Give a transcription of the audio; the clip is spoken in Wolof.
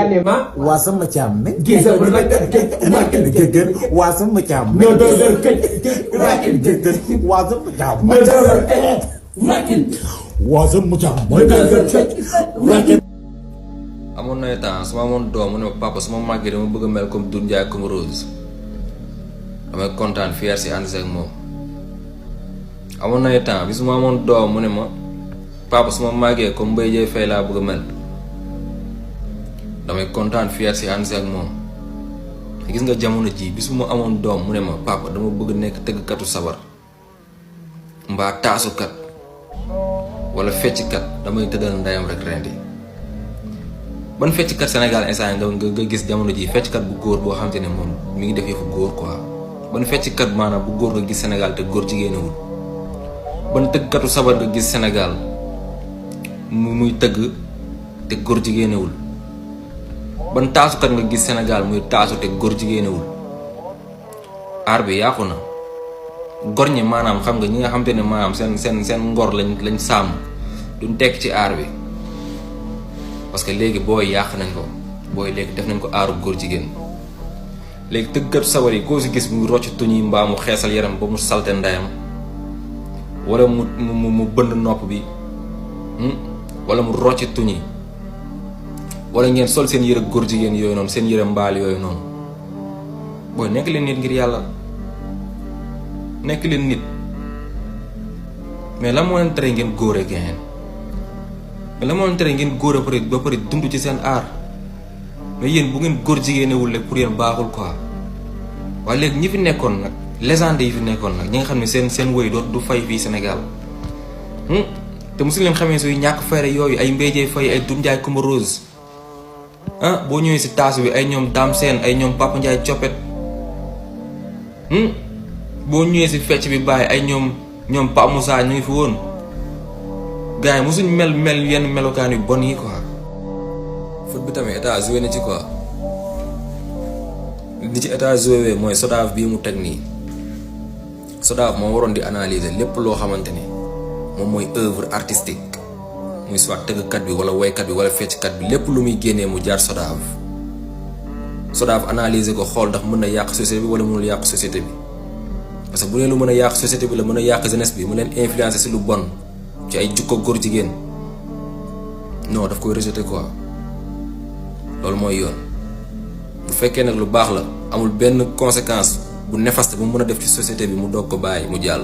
Ganema. Wasam macam men. Giza berlakat. Makin geger. Wasam macam men. No ket. Makin geger. Wasam macam men. Makin. Wasam macam Makin. amoon na temps su ma amoon doom mu ne ma papa su ma màggee dama bëgg a mel comme Doudou Ndiaye comme Rose damay kontaan fier si ànd ak moom. amoon na temps bi su ma amoon doom mu ne ma papa su ma màggee comme Mbaye Dieye Faye laa bëgg a mel damay kontaan fier si ànd ak moom. gis nga jamono ji bi su ma amoon doom mu ne ma papa dama bëgg nekk tëggkatu sabar mbaa taasukat wala fecckat damay tëddal ndeyam rek rendi. ban fecckat Sénégal instant nga gis jamono ji fecckat bu góor boo xam te ne moom mi ngi def yëfu góor quoi ban fecckat maanaam bu góor nga gis Sénégal te góor jigéenewul ban tëggkatu sabar nga gis Sénégal muy tëgg te góor jigéenewul ban taasukat nga gis Sénégal muy taasu te góor jigéenewul. aar bi yàqu na gor ñi maanaam xam nga ñi nga xam te ne maanaam seen ngor lañ sàmm duñ tekk ci aar bi. parce que léegi booy yàq nañ ko booy léegi def nañ ko aaru góor jigéen léegi tëggkatu sabar yi koo si gis mu rocc tuñ yi mbaa mu xeesal yaram ba mu salte ndeyam wala mu bënd nopp bi wala mu rocc tuñ yi wala ngeen sol seen yëre góor jigéen yooyu noonu seen yëre mbaal yooyu noonu booy nekk leen nit ngir yàlla nekk leen nit mais la moo leen tere ngeen góore gehen mais la moo leen tere ngeen góor ba pare dund ci seen aar mais yéen bu ngeen góor jigéenewul rek pour yéen baaxul quoi. waaye léegi ñi fi nekkoon nag légende yi fi nekkoon nag ñi nga xam ne seen woy du fay fii Sénégal te mosu leen xamee suy ñàkk fayre yooyu ay Mbaye Dieye Faye ay Doudou Ndiaye Coumba Rose boo ñëwee si taas bi ay ñoom Dame Sène ay ñoom Papa Ndiaye Coppet boo ñëwee si fecc bi bàyyi ay ñoom Pa Moussa ñu ngi fi woon. gars yi mosuñ mel yenn melokaan yu bon yi quoi. foot bi tamit état joué na ci quoi li ci état joué mooy SODAV bii mu teg nii SODAV moo waroon di analyser lépp loo xamante ni moom mooy œuvre artistique muy soit tëggkat bi wala woykat bi wala fecckat bi lépp lu muy génnee mu jaar SODAV analyser ko xool ndax mën na yàq société bi wala mënul yàq société bi parce que bu nee lu mën a yàq société bi la mën a yàq jeunesse bi mu leen influencer si lu bon. ci ay jukko góor jigéen non daf koy rejeter quoi loolu mooy yoon bu fekkee nag lu baax la amul benn conséquence bu néfaste bu mu mën a def ci société bi mu doog ko bàyyi mu jàll.